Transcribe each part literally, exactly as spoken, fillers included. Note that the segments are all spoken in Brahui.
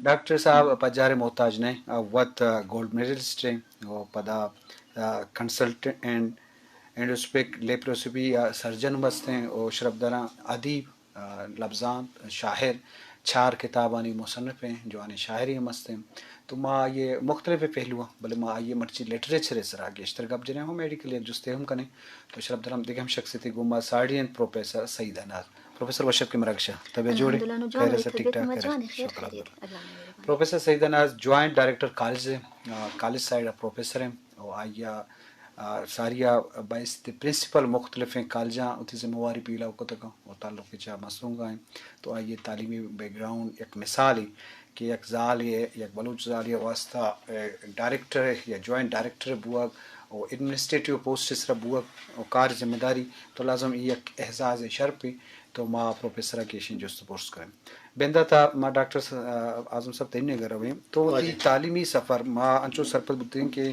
ڈاکٹر صاحب پجار محتاج نے، وت گولڈ میڈلسٹ ءِ، و پدا کنسلٹنٹ اینڈوسپیک لیپروسکوپی سرجن ہم است ءِ، و شرف دراں ادیب، آ، لبزانت، شاعر، چار کتابانی مصنف ءِ، جوانیں شاعری ہم است ءِ۔ تو ما آئی ءِ مختلف پہلو آ، بلے ما آئی ءِ مرچی لٹریچر ءِ سرا گیشتر گپ جنیں، ہم ایڑی کلی جستے ہم کنیں۔ تو شرف دراں دگہ ہم شخصیتے گوما ساڑی انت، پروفیسر سعید اناز۔ پروفیسر وش ئے کہ مرگ شہ، طبیعت جوڑ ئے؟ الحمدللہ نو جوان خیر ئے، سے، ٹھیک طبیعت ٹھاک نما ئے؟ جوان ئے، خیر شکر خیریت، الحمدللہ۔ اللہ نا مہربانی۔ پروفیسر سعید اناز جوائنٹ ڈائریکٹر کالج ئے، آ، کالج سائیڈ آ پروفیسر ئے، و آئی آ، آ، ساری آ بایست پرنسپل مختلفیں کالجاں وتی ذمہ واری پیلو کتگ و تعلق ئے چا مستونگ آ ایں۔ تو آئی ءِ تعلیمی بیک گراؤنڈ یک مثال ئے کہ یک زال ئے، یک بلوچ زال ئے واسطہ، اے، ڈائریکٹر ئے یا جوائنٹ ڈائریکٹر ئے بوگ و ایڈمنسٹریٹو پوسٹ ئے سرا بوگ و کار ذمہ داری، تو لازم ای یک اعزاز ئے، شرپ ئے۔ تو ما پروفیسر آ کہ ایشی جست و پرس کریں۔ بندات آ ما ڈاکٹر س-، آ، اعظم صاحب تینے اگر رویں تو واہ وتی جی۔ تعلیمی سفر ما انچو سرپد بوتیں کہ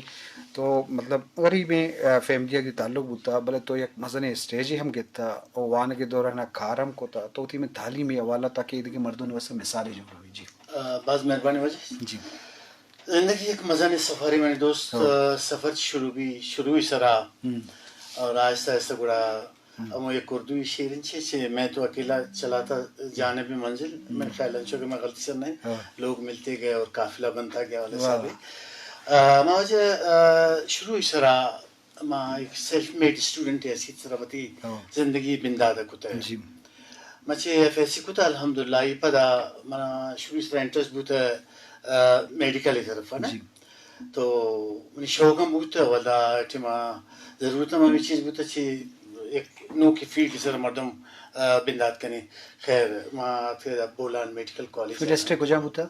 تو مطلب غریبیں، آ، فیملی آ کہ تعلق بوتا، بلے تو یک مزنیں اسٹیج ئے ہم گتا، او وانگ ئے دوران آ کار ہم کتا، تو وتی میں تعلیمی حوالہ تاکہ ایدگہ مردم واسطہ مثال ئے جوڑ بی۔ جی۔ آ، بھاز مہربانی واجہ۔ جی۔ زندگی یک مزنیں سفرے منی دوست، ہاں۔ آ، سفر شروع بی، شروعی سرا ہم۔ اور آہستہ آہستہ گڑا ہم۔ ہمو یک اردوئی شعر انت چے، چے میں تو اکیلا چلاتا جانب منزل، ہم۔ من خیال انچو کہ میں غلطی سر نہیں، ہاں۔ لوگ ملتے گئے اور قافلہ بنتا گیا والا واہ۔ حساب ہے۔ آ، ما واجہ، آ، شروعی سرا ما ایک سیلف میڈ اسٹوڈنٹ ہے، اسی طرح وتی ہاں۔ زندگی بندات کتا ہے۔ جی۔ مچے ایف ایس سی کتا الحمدللہ، ای پدا منا شروعی سرا انٹرسٹ بوتا، آ، میڈیکل ای طرف نا۔ جی۔ تو منی شوق ہم بوتا، ولدا ٹائما ضرورت ہم ہمے چیز بوتا چی یک نوکیں فیلڈ سر مردم، آ، بندات کنے۔ خیر، ما آتکے دا بولان میڈیکل کالج تو آ۔ ڈسٹرکٹ کجا بوتا؟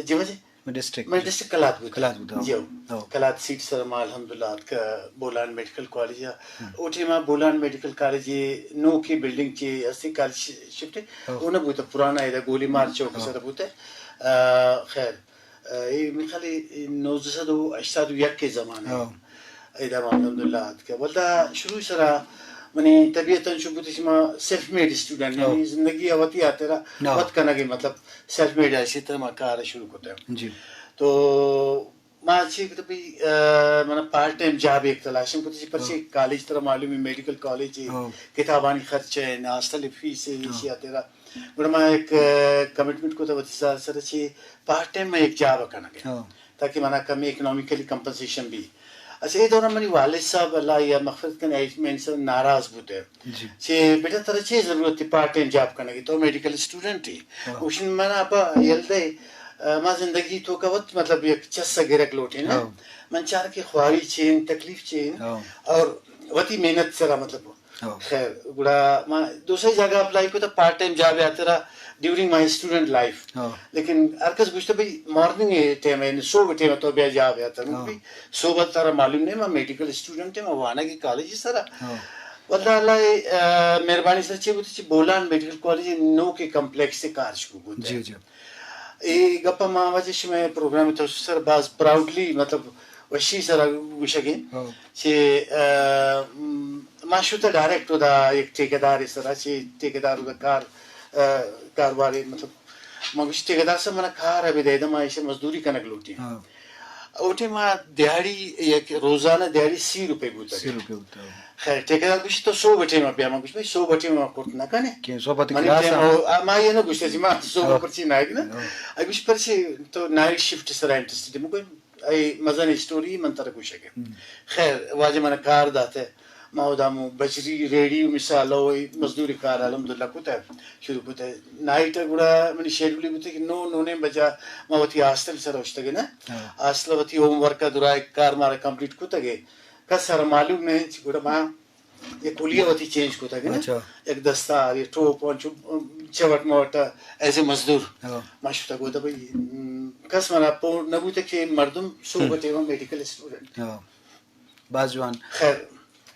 جی واجہ۔ ڈسٹرکٹ؟ منی ڈسٹرکٹ قلات بوتا۔ قلات بوتا۔ جی ہو۔ ہو۔ قلات سیٹ سر ما الحمدللہ آتکا بولان میڈیکل کالج آ۔ ہم۔ او ٹائما بولان میڈیکل کالج نوکیں بلڈنگ چی اسہ کالج شفٹ۔ ہو۔ اونا بوتا پرانا ایدا گولی مار چوک ہو۔ سر بوتا۔ آ، خیر۔ ای میخالی نوزدہ سد و ہشتاد و یک ءِ زمانہ ءِ۔ ہاں۔ ایدا ما الحمدللہ آتکہ۔ ولدا شروع سرا منی طبیعت انچو بوتش ما سیلف میڈ اسٹوڈنٹ، ہاں۔ یعنی زندگی آ وتی آترہ ہاں۔ وت کنگے، مطلب سیلف میڈ آ اسے تہ ما کار شروع کتہ۔ جی۔ تو ما چی کتہ بھئی، آ، منا پارٹ ٹائم جاب ایک تلاش ہم کتہ چی پرچے ہاں۔ کالج ترا معلوم ہے میڈیکل کالج ہے، ہاں۔ کتابانی خرچہ ہے، ہاسٹل فیس ہے، ہاں۔ ایشی آترہ۔ گڑا ما یک، آ، کمٹمنٹ کتہ وتی سر سر چی پارٹ ٹائم ما یک جاب کنگے۔ ہاں۔ تاکہ منا کمی اکنامیکلی کمپنسیشن بی۔ اچھا، اے دوران منی والد صاحب، اللہ یا مغفرت کنے، آئی مین سے ناراض بوتے۔ جی۔ چے بیٹا ترا چے ضرورت ہے پارٹ ٹائم جاب کنگے، تو میڈیکل اسٹوڈنٹ ہے۔ ہاں۔ اوشن منا ابا یلدے، آ، ما زندگی تو کا وت مطلب یک چس گرک لوٹے نا۔ ہاں۔ من چار کے خواری چین، تکلیف چین ہاں۔ اور وتی محنت سرا مطلب ہاں۔ خیر، گڑا ما دوسری جگہ اپلائی کو تو پارٹ ٹائم جاب آترا ڈیورنگ مائی اسٹوڈنٹ لائف۔ ہاں۔ لیکن ہر کس گوشتہ بھئی مارننگ ٹائم ہے، صبح ٹائم تو بیا جاب آترا۔ ہاں۔ بھئی صبح ترا معلوم نہیں، ما میڈیکل اسٹوڈنٹ ہے، ما وانگی کالج سرا۔ ہاں۔ واللہ اللہ، آ، مہربانی سر چی بوتے چی بولان میڈیکل کالج نو کے کمپلیکس سے کار شروع بوتے۔ جی، جی۔ اے گپ ما واجہ شمئے پروگرام تو سر باز پراؤڈلی مطلب وشی سرا گوشگیں ہاں۔ چہ، آ، م-، ما شتہ ڈائریکٹ اودا یک ٹھیکیدار سرا، چہ ٹھیکیدار اودا کار، آ، کاروبار مطلب ما گوشت ٹھیکیدار صاحب منا کار ابھی دے دے، ما ایشا مزدوری کنگ لوٹی۔ ہاں۔ او ٹائم ما دیہاڑی یک روزانہ دیہاڑی سی روپے بوتا۔ سی روپے بوتا۔ خیر، ٹھیکیدار گوشت تو صبح ٹائم بیا، ما گوشت بھائی صبح ٹائم ما کرت نہ کنے۔ کہ صبح تے منی کلاس ٹائم آ۔ او، آ، ما یہ نہ گوشت جی ما صبح ہاں۔ پرچی نہ آگنا۔ ہاں۔ آ گوشت پرچی تو نائٹ شفٹ سرا انٹرسٹڈ، مکو اے مزن اسٹوری من ترا گوشگ ء۔ ہم۔ خیر، واجہ منا کار داتہ، ما اودا ہمو بجری، ریڑی و مثال او اے مزدوری کار الحمدللہ کتہ، شروع کتہ۔ نائٹ آ گڑا منی شیڈول ای بوتہ کہ نو، نو نیم بجا ما وتی ہاسٹل سرا ہشتگنہ۔ ہاں۔ ہاسٹل وتی ہوم ورک آ درائے کار مارا کمپلیٹ کتگے۔ کس ہرا معلوم نہ انت، گڑا ما یک حلیہ وتی چینج کتگ نا، اچھا۔ یک دستار، یک ٹوپ، انچو چوٹ موٹ ایز اے مزدور۔ ہاں۔ ما شتگ اودا بھئی، م، کس منا پہہ نہ بوتہ کہ مردم صوبہ ہم۔ ٹائما میڈیکل اسٹوڈنٹ۔ ہاں۔ باز جوان۔ خیر،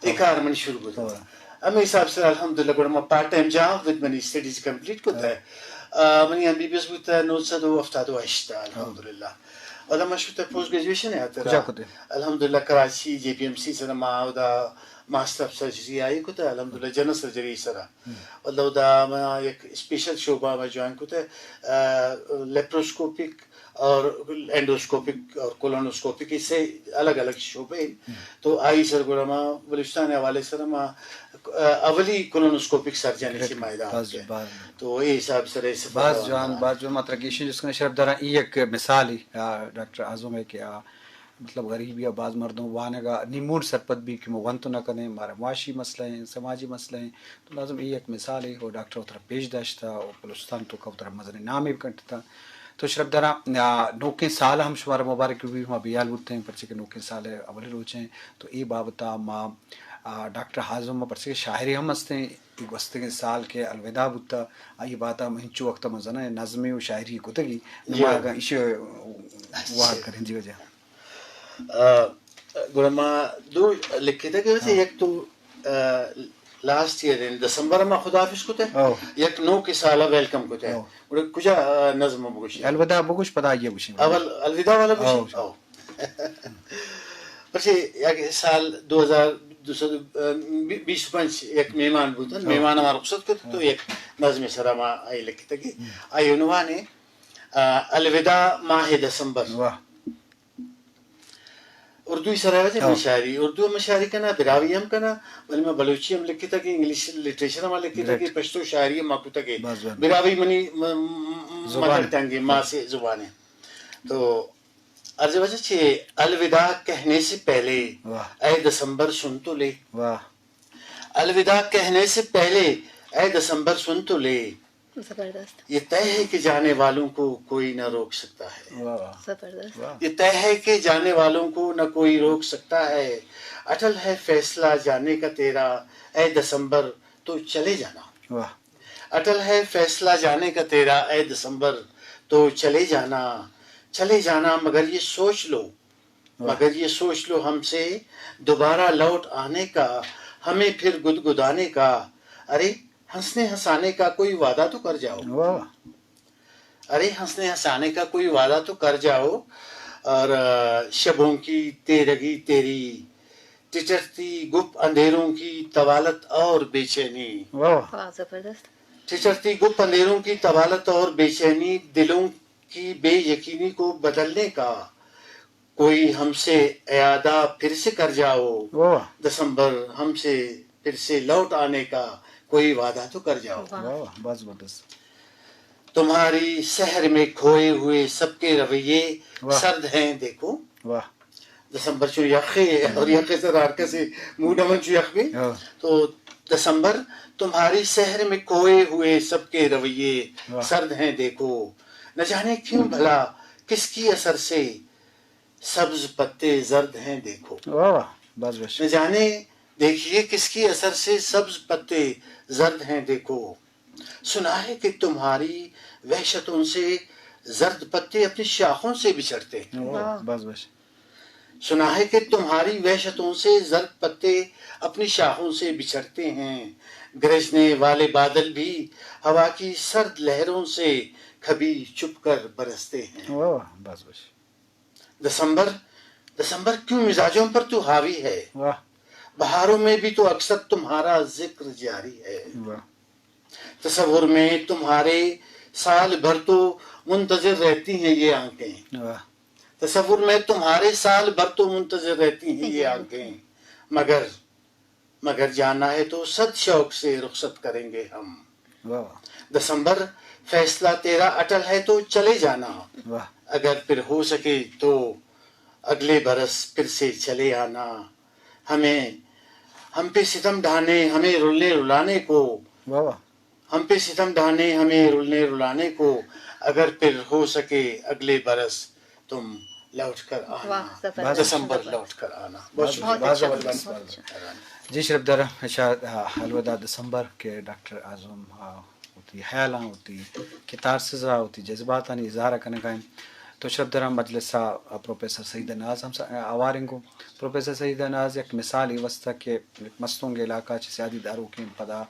اے ہاں۔ کار منی شروع بوتہ۔ ہاں۔ ہمے حساب سے الحمدللہ گڑا ما part time job with money studies complete کتہ۔ ہاں۔ آ، منی ایم بی بی ایس بوتہ نو سد و ہفتاد و ہشت آ، ہاں۔ الحمدللہ۔ اودا ما شتہ پوسٹ گریجویشن آترا۔ کجا کتہ؟ الحمدللہ کراچی جے پی ایم سی سرا ما اودا ماسٹر آف سرجری آئی کتہ، الحمدللہ جنرل سرجری سرا۔ ہم۔ ولدا اودا ما یک اسپیشل شعبہ ما جوائن کتہ، آ، لیپروسکوپک اور اینڈوسکوپک اور کولونوسکوپک، اس سے الگ الگ شعبے ہیں۔ تو آئی سر گڑا ما بلوچستان حوالے سر ما، آ، اولی کولونوسکوپک سرجن اسے میدان بھاز، کے۔ بھاز۔ تو اے حساب سر ایسے بھاز جوان، بھاز جوان مطلب گیشن جس کنا شرف دارا۔ ای یک مثال ای، آ، ڈاکٹر اعظم ہے کہ آ، مطلب غریبی آ بھاز مردم وانگا نی مون سرپد بھی کہ مو ون تو نہ کنے، مارا معاشی مسئلہ ہیں، سماجی مسئلہ ہیں۔ تو لازم ای یک مثال ہے، او ڈاکٹر اترا پیش داشتا، او بلوچستان تو کا اترا مزن نام بھی کنٹتا۔ تو شرف دارا، آ، نوکیں سال ہم شمارا مبارک بھی، ما بیال بوتیں، پرچے کہ نوکیں سال اولی روچ ہیں۔ تو ای بابتا ما، آ، ڈاکٹر اعظم پرچے کہ شاعری ہم ہستیں، ای گوستگیں سال کہ الوداع بوتا، آئی بابتا ہم ہنچو وقت مزن نظمی و شاعری کتگی، جی۔ نما اگاں ایشی وار کریں جی وجہ۔ آ، گڑا ما دو لکھتہ کہ اسے، ہاں۔ یک تو، آ، لاسٹ ایئر ان دسمبر ما خداحافظ کتہ، ہاں۔ یک نوکیں سال ویلکم کتہ۔ ہاں۔ گڑا کجا، آ، نظم بگوشی؟ الوداع بگوش، پدا آئیے گوشیں۔ اول الوداع والا گوشی؟ ہاں۔ ہاں۔ پرچے یک سال دو ہزار دو سد، آ، بی-، بیست و پنچ یک مہمان بوتن، ہاں۔ مہمان ہما رخصت کت تو، ہاں۔ یک نظم سرا ما آئی لکھتگی۔ ہم۔ آئی عنوان ہے، آ، الوداع ماہ دسمبر۔ واہ۔ اردو ءِ سرا غا تہ ہاں۔ مشاعری، اردو ہم مشاعری کنا، براہوئی ہم کنا، ولے ما بلوچی ہم لکھتہ کہ، انگلش لٹریچر ہم لکھتہ کہ، گریٹ۔ پشتو شاعری ہم ما کتہ کہ، بس، بس۔ براہوئی منی م-، م-، زبان۔ مدر ٹنگ ءِ، ماں سے زبان ہے۔ تو عرض وجہ چے، الوداع کہنے سے پہلے، واہ۔ اے دسمبر سن تو لے۔ واہ۔ الوداع کہنے سے پہلے، اے دسمبر سن تو لے۔ زبردست۔ یہ طے ہے کہ جانے والوں کو کوئی نہ روک سکتا ہے۔ واہ، واہ۔ زبردست۔ واہ۔ یہ طے ہے کہ جانے والوں کو نہ کوئی روک سکتا ہے۔ اٹل ہے فیصلہ جانے کا تیرا، اے دسمبر تو چلے جانا۔ واہ۔ اٹل ہے فیصلہ جانے کا تیرا، اے دسمبر تو چلے جانا، چلے جانا، مگر یہ سوچ لو، واہ۔ مگر یہ سوچ لو ہم سے دوبارہ لوٹ آنے کا، ہمیں پھر گدگدانے کا۔ ارے ہنسنے ہنسانے کا کوئی وعدہ تو کر جاؤ۔ واہ۔ ارے ہنسنے ہنسانے کا کوئی وعدہ تو کر جاؤ۔ اور، آ، شبوں کی تیرگی تیری، ٹٹرتی گپ اندھیروں کی طوالت اور بے چینی۔ واہ۔ واہ، زبردست۔ ٹٹرتی گپ اندھیروں کی طوالت اور بے چینی، دلوں کی بے یقینی کو بدلنے کا کوئی ہم سے اعادہ پھر سے کر جاؤ۔ واہ۔ دسمبر، ہم سے پھر سے لوٹ آنے کا کوئی وعدہ تو کر جاؤ۔ واہ۔ واہ، واہ، بہت زبردست۔ تمہاری سحر میں کھوئے ہوئے سب کے رویے واہ۔ سرد ہیں دیکھو۔ واہ۔ دسمبر چون یخے اور یخے سر ہر کسے موڈ امن چو یخ بھی۔ ہاں۔ تو دسمبر، تمہاری سحر میں کھوئے ہوئے سب کے رویے واہ۔ سرد ہیں دیکھو، نہ جانے کیوں بھلا کس کی اثر سے سبز پتے زرد ہیں دیکھو۔ واہ واہ، بس بس۔ نہ جانے دیکھیے کس کی اثر سے سبز پتے زرد ہیں دیکھو۔ سنا ہے کہ تمہاری وحشتوں سے زرد پتے اپنی شاخوں سے بچھڑتے ہیں۔ واہ، واہ۔ بس بس۔ سنا ہے کہ تمہاری وحشتوں سے زرد پتے اپنی شاخوں سے بچھڑتے ہیں۔ گرجنے والے بادل بھی ہوا کی سرد لہروں سے کبھی چھپ کر برستے ہیں۔ واہ، بس بس۔ دسمبر، دسمبر کیوں مزاجوں پر تو حاوی ہے؟ واہ۔ بہاروں میں بھی تو اکثر تمہارا ذکر جاری ہے۔ واہ۔ تصور میں تمہارے سال بھر تو منتظر رہتی ہیں یہ آنکھیں۔ واہ۔ تصور میں تمہارے سال بھر تو منتظر رہتی ہیں یہ آنکھیں، مگر، مگر جانا ہے تو صد شوق سے رخصت کریں گے ہم۔ واہ۔ دسمبر، فیصلہ تیرا اٹل ہے تو چلے جانا۔ واہ۔ اگر پھر ہو سکے تو اگلے برس پھر سے چلے آنا۔ ہمیں، ہم پہ ستم ڈھانے، ہمیں رلنے رلانے کو، واہ واہ۔ ہم پہ ستم ڈھانے، ہمیں رلنے رلانے کو، اگر پھر ہو سکے اگلے برس تم لوٹ کر آنا۔ واہ، زبردست۔ دسمبر لوٹ کر آنا۔ بہت شکریہ۔ بہت اچھا، بہت زبردست۔ بہت اچھا۔ جی شرفدار شاہ، آ، الوداع دسمبر کہ ڈاکٹر اعظم، آ، اوتی خیال آن، اوتی کتارسز آ، اوتی جذبات آنی اظہار ء کنگا ء۔ تو شرفدار مجلس آ پروفیسر سعید اناز ہم س-، اوار انگو۔ پروفیسر سعید اناز یک مثال ای واسطہ کہ مستونگ علاقہ چہ سیادی داروکیں پدا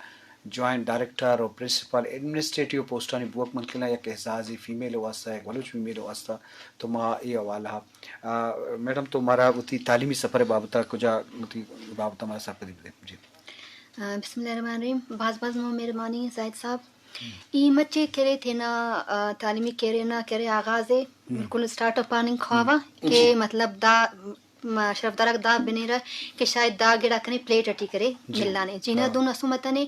جوائنٹ ڈائریکٹر و پرنسپل ایڈمنسٹریٹو پوسٹانی بوک منتلا، یک اعزازی فیمیل واسطہ، یک بلوچ فیمیل واسطہ۔ تو ما ای حوالہ آ، میڈم تو مارا اوتی تعلیمی سفر بابت کجا اوتی بابت مارا سرپدی بدے۔ جی۔ آ، بسم اللہ الرحمن الرحیم۔ بھاز بھاز مہربانی زاہد صاحب۔ ای مچے کرے تینا، آ، تعلیمی کیریئر نا کرے آغاز ء، بالکل اسٹارٹ اپ پاننگ خواوہ کہ مطلب دا، م-، شرفدار آک دا بنیرہ کہ شاید دا گڑا کنے پلیٹ ٹی کرے ملانے۔ جی نا، دہن اسہ متنے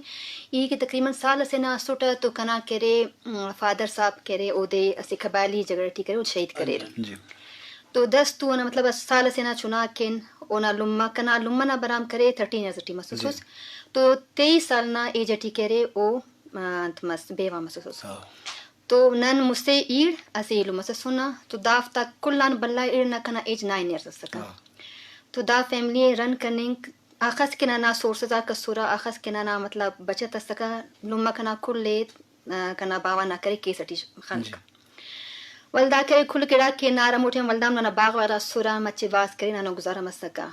ای کہ تقریباً سال اسے نا اسٹ تو کنا کہ ارے، م، فادر صاحب کہ ارے اودے اسہ قبائلی جھگڑہ ٹی کرے، اودے شہید کریر۔ جی۔ تو دس تو اونا مطلب اسہ سال اسے نا چناک کن اونا لمہ، کنا لمہ نا برام کرے تھرٹین ایئرز ٹی مسوسس۔ تو تیئیس سال نا ایج ٹی کہ ارے او، آ، انت مس، بیوہ مسوسس۔ تو نن مسہ ایڑ اسہ ایلم اس اسنہ، تو دافتا کل آن بھلا ایڑ نا کنا ایج نائن ایئرز اسکہ۔ تو دا فیملی ءِ رن کننگ اخس کہ ننا سورسز آک اسرہ، اخس کہ ننا مطلب بچت اسکہ، لمہ کنا کل ءِ، آ، کنا باوہ نا کرے کیس ٹی خنک۔ ولدا کرے کل گڑاک کہ نار ہموٹائم ولدا ہم ننا باغ وغیرہ اسرہ، مچے بھاز کرے ننا گزارہ مسکہ۔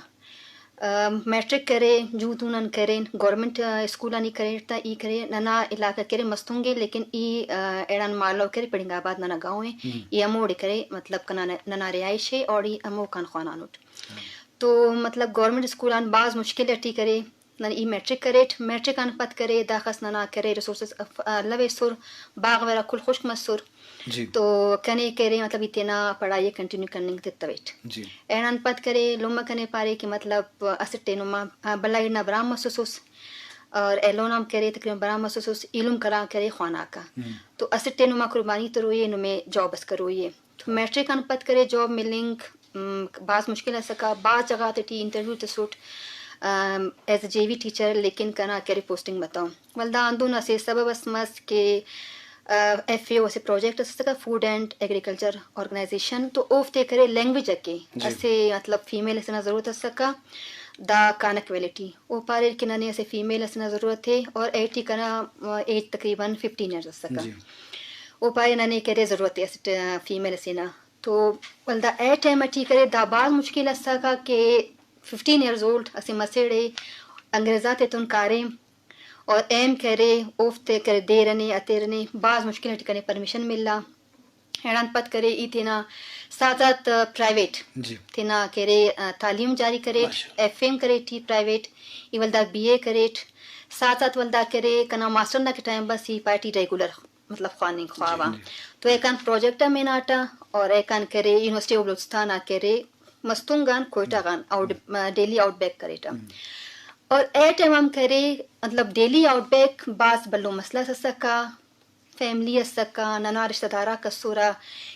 آ، میٹرک کرے، جون تو نن کرین، گورنمنٹ، آ، اسکول آن ای کرے تا ای کرے، ننا علاقہ کرے مستونگ ءِ، لیکن ای، آ، ایڑان مالو کرے پڑنگ آباد ننا گاؤں ءِ، ای ہموڑے کرے، مطلب کنا، ننا رہائش ءِ اور ای ہموکان خوانانٹ۔ تو مطلب گورنمنٹ اسکول آن بھاز مشکل ٹی کرے، نن ای میٹرک کریٹ، میٹرک آن پد کرے داخس ننا کرے ریسورسز اف-، آ، الویسر، باغ وغیرہ کل خشک مسر۔ جی۔ تو کنے کرے مطلب ای تینا پڑھائی ءِ کنٹینیو کننگ تتویٹ۔ جی۔ اینان پد کرے لمہ کنے پارے کہ مطلب اسٹ ٹی نما، آ، بھلا ایڑ نا برام مسوسس اور ایلو نا ہم کرے تقریباً برام مسوسس، ایلم کرا کرے خواناکہ۔ تو اسٹ ٹی نما قربانی تروئی ءِ، نمے جاب اس کروئی ءِ۔ تو میٹرک آن پد کرے جاب ملنگ، م، بھاز مشکل اسکہ، بھاز جگہ تیٹی انٹرویو تسٹ، ام، ایز اے جے وی ٹیچر، لیکن کنا کرے پوسٹنگ متو۔ ولدا ہندن اسہ سبب اس مس کہ، آ، ایف اے او اسہ پروجیکٹ اس اسکہ، فوڈ اینڈ ایگریکلچر آرگنائزیشن، تو اوفتے کرے لینگویج اکے اسہ مطلب فیمیل اسے نا ضرورت اسکہ، دا کانک ویلی ٹی۔ او پاریر کہ ننے اسہ فیمیل اسے نا ضرورت ءِ اور ایٹی کنا، آ، ایج تقریباً ففٹین ایئرز اسکہ۔ او پارے ننے کرے ضرورت ءِ اسٹ فیمیل اسے نا۔ تو ولدا اے ٹائم ٹی کرے دا بھاز مشکل اسکہ کہ ففٹین ایئرز اولڈ اسہ مسڑ ءِ انگریز آتیتون کاریم اور ایم کرے، اوفتے کرے دیر نے اتیر نے، بھاز مشکل ٹی کنے پرمیشن ملا۔ ایڑان پد کرے ای تینا ساتھ ساتھ پرائیویٹ تینا کرے، آ، تعلیم جاری کریٹ، ایف اے ایم کریٹ ای پرائیویٹ، ای ولدا بی اے کریٹ، ساتھ ساتھ ولدا کرے کنا ماسٹر نا کہ ٹائم بس ای پارٹی ریگولر مطلب خواننگ خواوہ۔ تو ایکان پروجیکٹ ہم ہناٹہ اور ایکان کرے یونیورسٹی آف بلوچستان آ کرے مستونگ آن کوئٹہ غان آؤٹ، ڈیلی آؤٹ بیک کریٹہ۔ اور اے ٹائم ہم کرے مطلب ڈیلی آؤٹ بیک بھاز بھلو مسئلہ اس اسکہ، فیملی اسکہ، ننا رشتہ دار آک اسرہ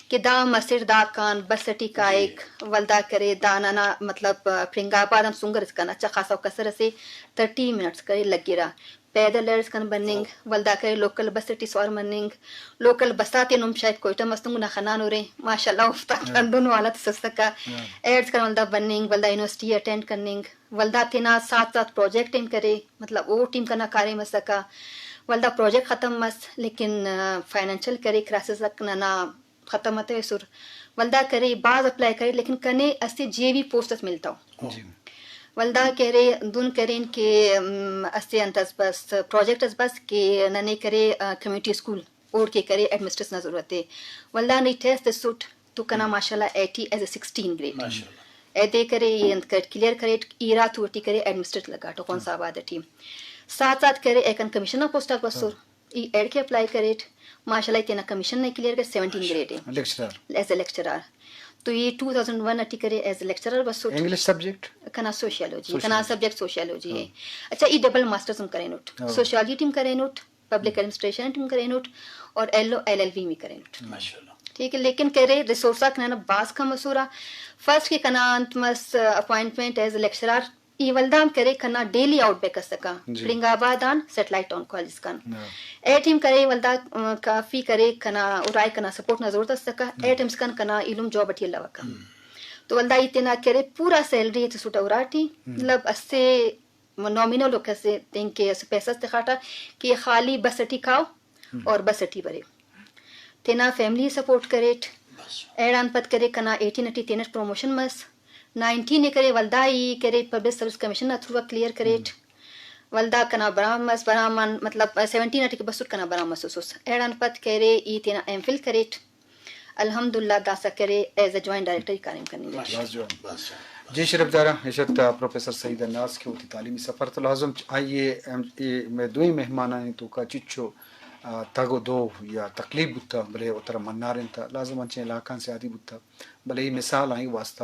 کہ دا مسڑ داکان بس ٹی کائک، ولدا کرے دا ننا مطلب پرنگ آباد آن سنگر اسکان اچھا خاصا کسر اسے تھرٹی منٹس کرے لگرہ۔ پیدل ایڑ اسکان بننگ، ولدا کرے لوکل بس ٹی سوار مننگ، لوکل بس آتے نم شاید کوئٹہ مستونگ نا خنانورے، ماشاءاللہ اوفتا ہندنو حالت اس اسکہ۔ ایڑ اسکان ولدا بننگ، ولدا یونیورسٹی اٹینڈ کننگ، ولدا تینا ساتھ ساتھ پروجیکٹ ہم کرے، مطلب او ٹیم کنا کاریم اسکہ۔ ولدا پروجیکٹ ختم مس، لیکن، آ، فائنینشل کرے کرائسس اک ننا ختم متویسر۔ ولدا کرے بھاز اپلائی کرے، لیکن کنے اسہ جے وی پوسٹ اس ملتو۔ ولدا کرے دن کرین کہ، ام، اسہ انت اس بس، پروجیکٹ اس بس کہ ننے کرے، آ، کمیونٹی اسکول اوڑکہ کرے ایڈمنسٹریٹر نا ضرورت ءِ۔ ولدا نی ٹیسٹ تسٹ تو کنا ماشاءاللہ eighty as a sixteen grade. ایدے کرے ای انت کریٹ، کلیئر کریٹ، ایرا تو ٹی کرے ایڈمنسٹریٹر لگاٹو خونس آباد ٹی۔ ساتھ ساتھ کرے ایکان کمیشن نا پوسٹ آک بسر۔ ای ایڑکہ اپلائی کریٹ، ماشاءاللہ ای تینا کمیشن نا کلیئر کریٹ، سیونٹین گریڈ ءِ۔ لیکچرر۔ As a lecturer. تو ای ٹو تھاؤزنڈ ون ٹی کرے ایز اے لیکچرر بسٹ۔ English subject? کنا سوشیالوجی، کنا سبجیکٹ سوشیالوجی ءِ۔ اچھا، ای ڈبل ماسٹرز ہم کرینٹ۔ سوشیالوجی ٹی ہم کرینٹ، پبلک ایڈمنسٹریشن ٹی ہم کرینٹ اور ایلو ایل ایل بی ہم کرینٹ۔ ٹھیک ہے، لیکن کرے ریسورس آک ننا بھاز کم اسرہ۔ فرسٹ کہ کنا انت مس اپوائنٹمنٹ ایز اے لیکچرر، ای ولدا ہم کرے کنا ڈیلی آؤٹ بیک اسکہ، پرنگ آباد آن سیٹلائٹ ٹاؤن کالج اسکان۔ اے ٹائم کرے ولدا، آ، کافی کرے کنا ارائے کنا سپورٹ نا ضرورت اسکہ، اے ٹائم اسکان کنا ایلم جاب ٹی الوکہ۔ تو ولدا ای تینا کرے پورا سیلری تسٹہ اراٹی، مطلب اسہ نامینل و کسے تینکہ اسہ پیسہ اس تخاٹہ کہ خالی بس ٹی کاو اور بس ٹی برے۔ تینا فیملی سپورٹ کریٹ۔ ایڑان پد کرے کنا ایٹین ٹی تینٹ پروموشن مس۔ نائنٹین ءِ کرے ولدا ای کرے پبلک سروس کمیشن نا تھرو آ کلیئر کریٹ۔ ولدا کنا برام مس، برام آن مطلب سیونٹین ٹی بسٹ کنا برام مسوسس۔ ایڑان پد کرے ای تینا ایم فل کریٹ۔ الحمدللہ داسہ کرے ایز اے جوائنٹ ڈائریکٹر ای کاریم کننگ ٹی۔ بس جوان۔ جی شرفدار، عزت پروفیسر سعید اناس کہ اوتے تعلیمی سفر تو لازم چ-، آئیے، ایم، اے، مے دوئیں مہمانانی توکا چچو آ، تگ و دو یا تکلیف بوتہ، بلے او ترا منارن تہ، لازم انچیں علاقہ آن سیادی بوتہ۔ بلے ای مثال آن ای واسطہ،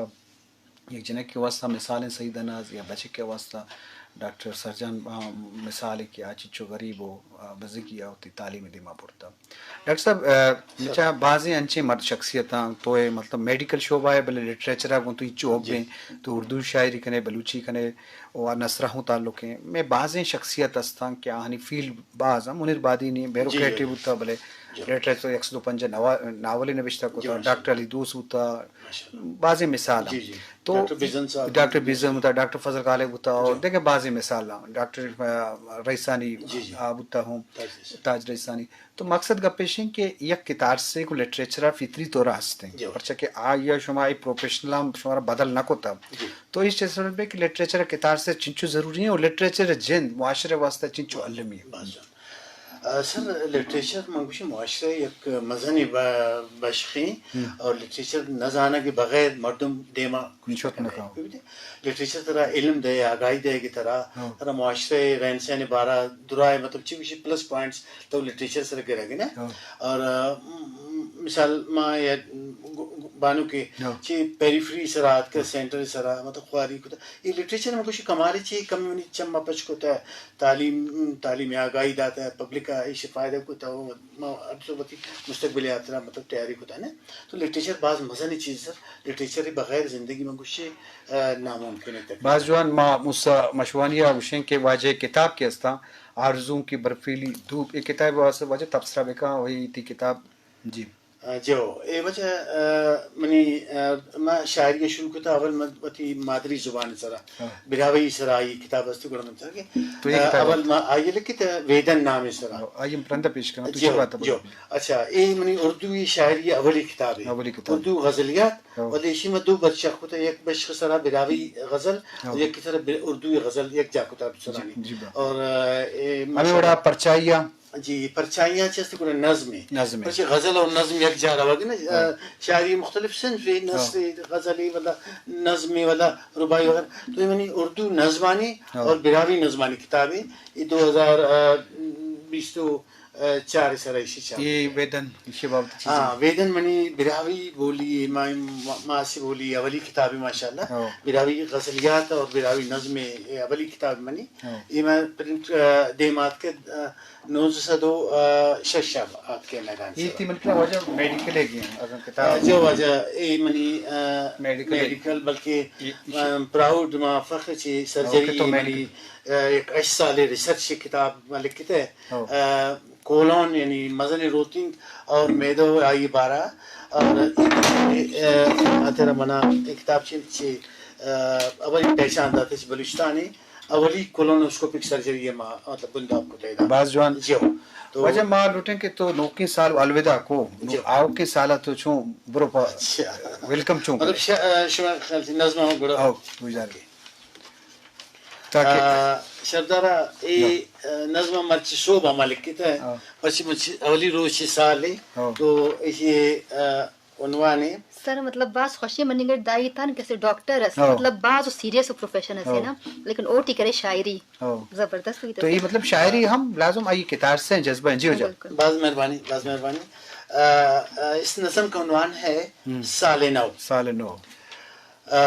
یک جنک کے واسطہ مثال ان سعید اناز یا بچک کے واسطہ ڈاکٹر سرجان، آ، مثال ءِ کہ آ چچو غریب و، آ، بزگی آ اوتے تعلیم ءِ دیما برتہ۔ ڈاکٹر صاحب، آ، مچا بھازیں انچیں مرد شخصیت آن تو اے مطلب میڈیکل شعبہ ءِ، بلے لٹریچر آ گوں تو ہچو حب جی۔ ایں، تو اردو شاعری کنے، بلوچی کنے، و نثر آن ہوں تعلق ایں۔ مئے بھازیں شخصیت استان کہ آہانی فیلڈ بھاز آ، منیر بادینی بھیرو جی، جی، کریٹو جی۔ بوتا، بلے جی۔ لٹریچر یک سد و پنجاہ نوا-، ناول نوشتہ جی، کتا، ماشاءاللہ۔ ڈاکٹر علی دوست بوتا، ماشاءاللہ۔ بھازیں مثال آ۔ جی، جی۔ تو ڈاکٹر بیزن صاحب۔ ڈاکٹر بیزن بوتا، ڈاکٹر فضل خالق بوتا، اور جی۔ دیکھیں بھازیں مثال آ، ڈاکٹر، آ، رئیسانی جی، جی۔ آ بوتا ہوں، تاج رئیسانی۔ تاج رئیسانی۔ تو مقصد گپ ایش انت کہ یک کتار سے کو لٹریچر آ فطری طور آ ہست انت۔ جی۔ پرچہ کہ آئی آ شما ای پروفیشنل آن شمارا بدل نہ کتہ۔ جی۔ تو اس چیز سمجھ پہ کہ لٹریچر کتار سے چنچو ضروری ہے اور لٹریچر جند معاشرے واسطہ چنچو المی ہے۔ بس۔ آ، سر، لٹریچر من گوشی معاشرے یک مزن ب-، بشخی ہم۔ اور لٹریچر نہ زانگ بغیر مردم دیما کچھ نہ چٹ نہ کرے۔ کاو۔ لٹریچر ترا علم دے، آگاہی دے کہ ترا، ہاں۔ ترا معاشرے رہن سہن بارہ درائے مطلب چی گوشی پلس پوائنٹس تو لٹریچر سر گرگ نا۔ ہاں۔ اور، آ، م-، مثال ما یا گ-، گ-، بانو کے ہاں۔ چی پیریفری سرا آت کے ہاں۔ سینٹر سرا مطلب خواری کتا۔ یہ لٹریچر میں کچھ کمالے چی کمیونٹی چم پچ کتا، تعلیم، تعلیم آگاہی داتا، پبلک آ ایش فائدہ کتا، او ما ہر صوبتی مستقبل آترا مطلب تیاری کتا نے۔ تو لٹریچر بھاز مزنی چیز سر، لٹریچر بغیر زندگی میں کچھ، آ، ناممکن ہے تقریباً۔ بھاز جوان، ما موسیٰ مشوانی آ گوشیں کہ واجہ کتاب کے استان آرزوؤں کی برفیلی دھوپ، یہ کتاب واسطے واجہ تبصرہ بکا، وہی تھی کتاب۔ جی۔ آ، جو، اے واجہ، آ، منی، آ، ما شاعری شروع کتا اول من وتی مادری زبان سرا، ہاں۔ براہوئی سرا آئی کتاب استی گڑا من سر کے، تو یہ آ، کتاب اول ما آئی لکھتا ویدن نام سرا۔ ہاں، آئی ہم پرندہ پیش کرنا، تو جو، اچھی بات ہے، جو۔ بولو۔ اچھا، اے منی اردو شاعری اولی کتاب ہے۔ اولی کتاب۔ اردو غزلیات، ہاں۔ ولے اشی ما دو بشخ کتا، یک بشخ سرا براہوئی غزل، ہاں۔ یک سرا بر-، اردو غزل یک جا کتا سرانی۔ جی، جی، با۔ اور، آ، اے ہمیں ماشاءاللہ وڑا پرچائی آ؟ جی، پرچائیاں چہ است گڑا نظم ہے۔ نظم ہے۔ پرچہ غزل اور نظم یک جا روگ نا، ہاں۔ آ، شاعری مختلف صنف ہے، نثر ہاں۔ ہے، غزل ہے، ولا نظم ہے، ولا رباعی وغیرہ۔ تو یہ منی اردو نظمانی ہاں۔ اور براہوئی نظمانی کتاب ہے۔ یہ دو ہزار بیست و چار سر ایشی چاپ یہ ہے۔ ویدن، ایشی بابت چیز ہاں، ہے۔ ویدن منی براہوئی بولی، ما-، ما-، ماسی بولی اولی کتاب ہے ماشاءاللہ۔ ہاں۔ براہوئی غزلیات اور براہوئی نظم ہے، یہ اولی کتاب منی۔ ہاں۔ یہ میں پرنٹ، آ، دیمات کے، آ، نوزدہ سد و شش آ آتکے میدان ای سے۔ تی مطلب واجہ میڈیکل ہے گیا اگر کتاب۔ آ، جو واجہ اے منی، آ، میڈیکل ہے۔ میڈیکل بلکہ، ای-، آ، پراؤڈ ما فخر چی سرجری اوکے تو منی، میڈیکل۔ آ، یک ہشت سال ریسرچ کتاب ما لکھتے۔ ہو۔ آ، کولون یعنی مزن روتنگ اور میدو آئی بارہ اور، آ، آترا منا ایک کتاب چی، چی، آ، اولی پہچان داتے چی بلوچستانی اولی کولونوسکوپک سرجری ءِ ما مطلب بنداو کتہ دا۔ بھاز جوان۔ جی ہو۔ تو واجہ ما لوٹیں کہ تو نوکیں سال الوداع کو، نو جی۔ آؤکیں سال تو چون برو پا اچھا۔ ویلکم چون مطلب کرے؟ ش-، آ، شما خیال سے نظم ہم گڑا۔ آؤ، گزار۔ اوکے۔ تاکہ آ، شردارا اے، ہاں۔ آ، نظم مرچی صوب ہما لکھتا ہے۔ ہاں۔ مرچی، مرچی اولی روچ سال ہے۔ ہاں۔ تو اسی، آ، عنوان ءِ۔ سر، مطلب بھاز خوشی مننگ اٹ دا ہیت آن کہ اسہ ڈاکٹر اس، ہو۔ مطلب بھاز و سیریس و پروفیشن اسے ہو۔ نا، لیکن اوٹی کرے شاعری۔ ہو۔ زبردست ہیت تو اسے۔ یہ مطلب شاعری ہم لازم آئی کتار سے جذبہ ہیں۔ جی ہو جا۔ بالکل۔ بھاز مہربانی، بھاز مہربانی۔ آ، آ، اس نظم کا عنوان ہے ہم۔ سال نو۔ سال نو۔ آ،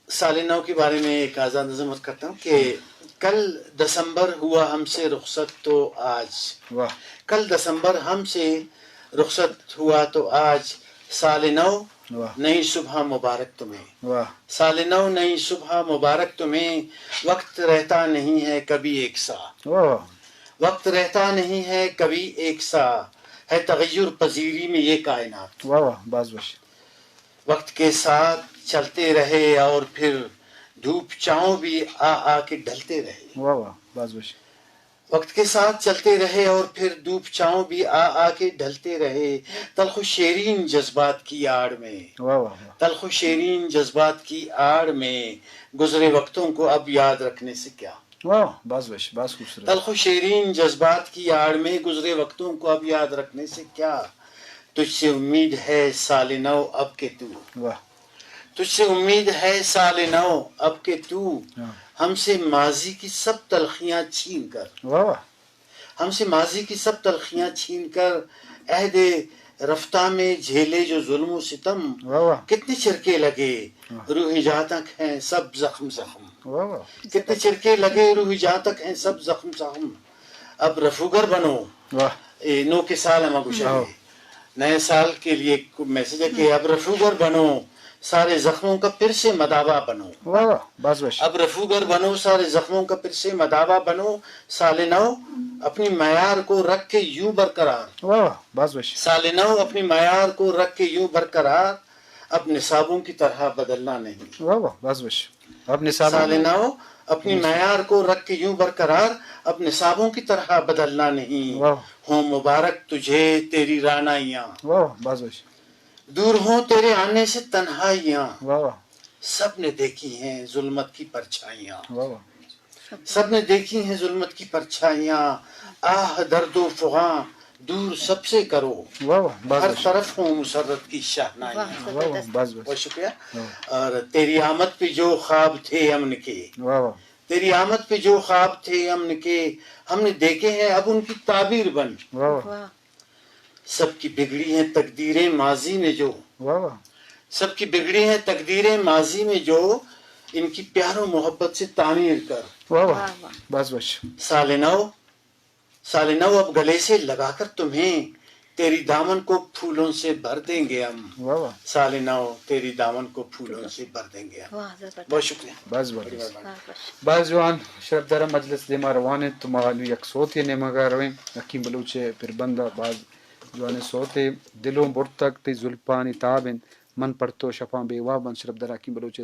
سال نو کے بارے میں ایک آزاد نظم عرض کرتا ہوں کہ کل دسمبر ہوا ہم سے رخصت تو آج، واہ۔ کل دسمبر ہم سے رخصت ہوا تو آج، سال نو، واہ۔ نئی صبح مبارک تمہیں۔ واہ۔ سال نو، نئی صبح مبارک تمہیں، وقت رہتا نہیں ہے کبھی ایک سا۔ واہ، واہ۔ وقت رہتا نہیں ہے کبھی ایک سا، ہے تغیر پذیری میں یہ کائنات۔ واہ، واہ، باز وش۔ وقت کے ساتھ چلتے رہے اور پھر دھوپ چھاؤں بھی آ آ کے ڈھلتے رہے۔ واہ واہ، باز وش۔ وقت کے ساتھ چلتے رہے اور پھر دھوپ چھاؤں بھی آ آ کے ڈھلتے رہے۔ تلخ و شیرین جذبات کی آڑ میں، واہ واہ واہ۔ تلخ و شیرین جذبات کی آڑ میں گزرے وقتوں کو اب یاد رکھنے سے کیا؟ واہ، بھاز وش، بھاز خوبصورت۔ تلخ و شیرین جذبات کی آڑ میں گزرے وقتوں کو اب یاد رکھنے سے کیا؟ تجھ سے امید ہے سال نو اب کہ تو، واہ۔ تجھ سے امید ہے سال نو اب کہ تو، ہاں۔ ہم سے ماضی کی سب تلخیاں چھین کر، واہ واہ۔ ہم سے ماضی کی سب تلخیاں چھین کر عہد رفتہ میں جھیلے جو ظلم و ستم۔ واہ واہ۔ کتنے چر کے لگے، واہ۔ روح جاں تک ہیں سب زخم زخم۔ واہ واہ۔ کتنے چر کے لگے، روح جاں تک ہیں سب زخم زخم۔ اب رفوگر بنو۔ واہ۔ اے نوکے سال ہم گوشہ واہ۔ نئے سال کے لیے ایک میسج ہے کہ اب رفوگر بنو، سارے زخموں کا پھر سے مداوا بنو۔ واہ واہ، بس بس۔ اب رفوگر بنو، سارے زخموں کا پھر سے مداوا بنو۔ سال نو، اپنی معیار کو رکھ کے یوں برقرار۔ واہ واہ، بس بس۔ سال نو، اپنی معیار کو رکھ کے یوں برقرار، اب نصابوں کی طرح بدلنا نہیں۔ واہ واہ، بس بس۔ اب نصابوں سال نو، اپنی معیار کو رکھ کے یوں برقرار، اب نصابوں کی طرح بدلنا نہیں۔ واہ۔ ہوں مبارک تجھے تیری رانائیاں۔ واہ واہ، بس بس۔ دور ہوں تیرے آنے سے تنہائیاں۔ واہ واہ۔ سب نے دیکھی ہیں ظلمت کی پرچھائیاں۔ واہ واہ۔ سب نے دیکھی ہیں ظلمت کی پرچھائیاں، آہ درد و فغاں دور سب سے کرو۔ واہ واہ، بس ہر بس۔ طرف ہوں مسرت کی شہنائیاں۔ واہ واہ، بس بس۔ بہت شکریہ۔ واہ۔ اور تیری آمد پہ جو خواب تھے امن کے، واہ واہ۔ تیری آمد پہ جو خواب تھے امن کے، ہم نے دیکھے ہیں اب ان کی تعبیر بن۔ واہ واہ۔ واہ۔ سب کی بگڑی ہیں تقدیریں ماضی میں جو۔ واہ واہ۔ سب کی بگڑی ہیں تقدیریں ماضی میں جو، ان کی پیار و محبت سے تعمیر کر۔ واہ واہ۔ واہ واہ۔ بس بس۔ سال نو، سال نو اب گلے سے لگا کر تمہیں، تیری دامن کو پھولوں سے بھر دیں گے ہم۔ واہ واہ۔ سال نو، تیری دامن کو پھولوں سے بھر دیں گے ہم۔ واہ، زبردست۔ بہت شکریہ۔ بس بس۔ بڑی مہربانی۔ واہ، بس۔ بھاز جوان شرفدار، مجلس دیما روان ء تو ما نی یک سوت ء نیمگا رویں۔ حکیم بلوچ ء پربند آ بھاز جوان ء سوت ء، دلوں برتگ تئی زلفانی تاب انت، من پر تو شپاں بے واب آں۔ شرفدار حکیم بلوچ ء